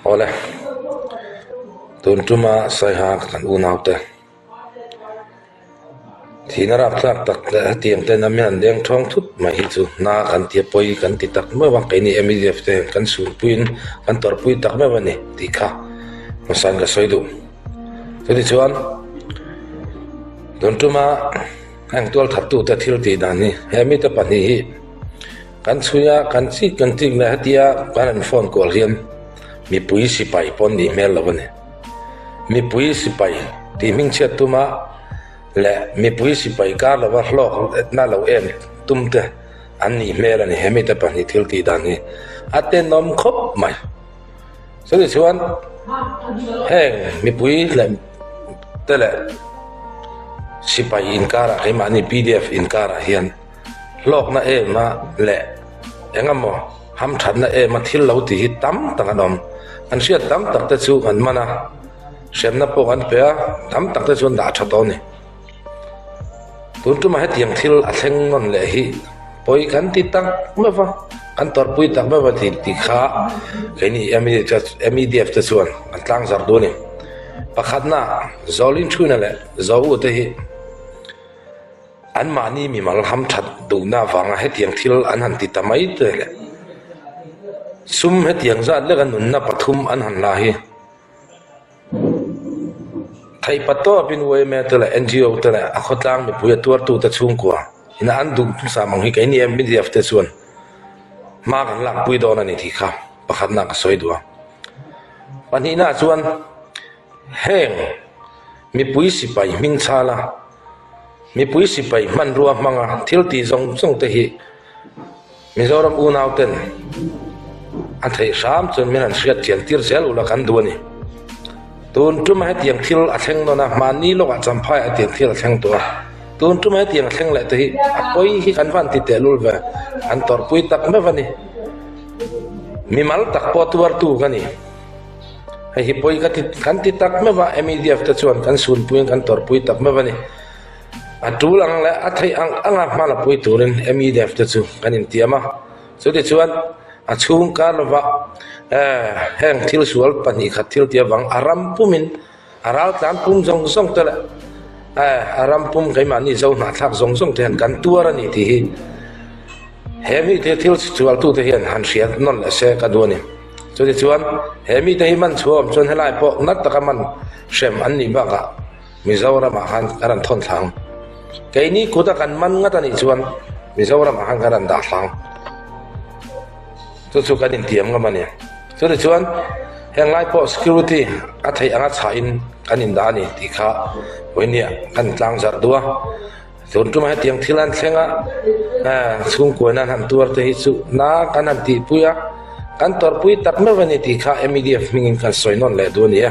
Awle, tun tuma Saiha kan unaute thihna rapthlak tak leh hetiang ten a mian deng thawng thut mai hi chu hna kan ti a pawi kan ti tak meuh a, keini MEDF te hian kan sunpuiin kan tawrhpui tak meuh a ni tih kha hmasain ka sawi duh. Chutichuan tun tuma heng tualthattute thil tih dan hi he mite pahnih hi Kan chhui a, kan chik kan chik leh hetia kan han phone kual hian mipui sipai pawn nih hmel lo a ni. Mipui sipai tih hmingchhiat tuma leh mipui sipai kar lova hlawk na lo em tum te an nih hmel a ni. He mite pahnih thil tih dan hi a tenawm khawp mai. Chutih chuan heng mipui leh te leh sipai inkarah keimahni pdf inkarah hian Hlawkna em a leh eng emaw hamthatna em a thil lo tih hi tam tak an awm. An hriat tam tak te chu an man a, hremna pawh an pe a, tam tak te chu an dah tha tawh a ni. Tun tumah hetiang thil a thleng nawn leh hi pawi kan ti tak meuh va, kan tawrhpui tak meuh va tih tih kha keini MEDF te chuan an tlangzarh duh a ni. Pakhatna, Zawlin Thuina leh Zawu te hi. Anmahni mimal ham that duhna avanga hetiang thil an han ti ta mai te leh sum hetiang zat leka nunna pathum an han la hi theihpat tawpin yma te leh ngo te leh a khawtlang mipui a tuartute chhungkua ina an duh hmasa mang hi keini MDF te chuan hma kan lakpui dawn a ni tih kha pakhatna ka sawi duh a. Pahnihna chuan heng mipui sipai hming chhala Mipui sipai hmanrua hmanga thil tih zawng zawng te hi Mizoram unau ten a theih hram chuan min han hriat thiam tir zel ula kan duh a ni. Tun tuma hetiang thil a thleng nawn a, mahni lawkah Champhai ah hetiang thil a thleng tawh a. Tun tuma hetiang a thleng leh te hi a pawi hi kan van ti tehlul ve, an tawrhpui tak meuh a ni. Mimal tak pawh tuartu ka ni. Hei hi pawi ka ti kan ti tak meuh a, MEDF te chuan kan sunpuiin kan tawrhpui tak meuh a ni. A tul ang leh a theih ang anga hma la pui turin MEDF te chu kan intiam a. Chutichuan a chhung kar lova heng thil sual pahnih khat thil tih avang a ram pumin a ral tlan pum zawng zawng te leh a ram pum keimahni zo hnahthlak zawng zawng te hian kan tuar a ni tih hi He mite thil sualtute hian han hriat nawn leh se ka duh a ni. Chutichuan, he mite hi man chhuah awm chuan helai pawh nat taka man hrem an nih bakah Mizoramah khan kan rawn thawn thlang. Keini kuta kan man ngat a nih chuan Mizoramah khan kan rawn dah thlang. Chu chu kan intiam ngam a ni. Chutichuan, heng lai pawh security a theih anga chhahin kan indah a ni tih kha vawinia kan tlangzarh duh a. Tun tumah hetiang thil an thleng a, chhungkuain an han tuar te hi chu na kan han tihpui a, kan tawrhpui tak meuh a ni tih kha MEDF hmingin kan sawi nawn leh duh a ni e.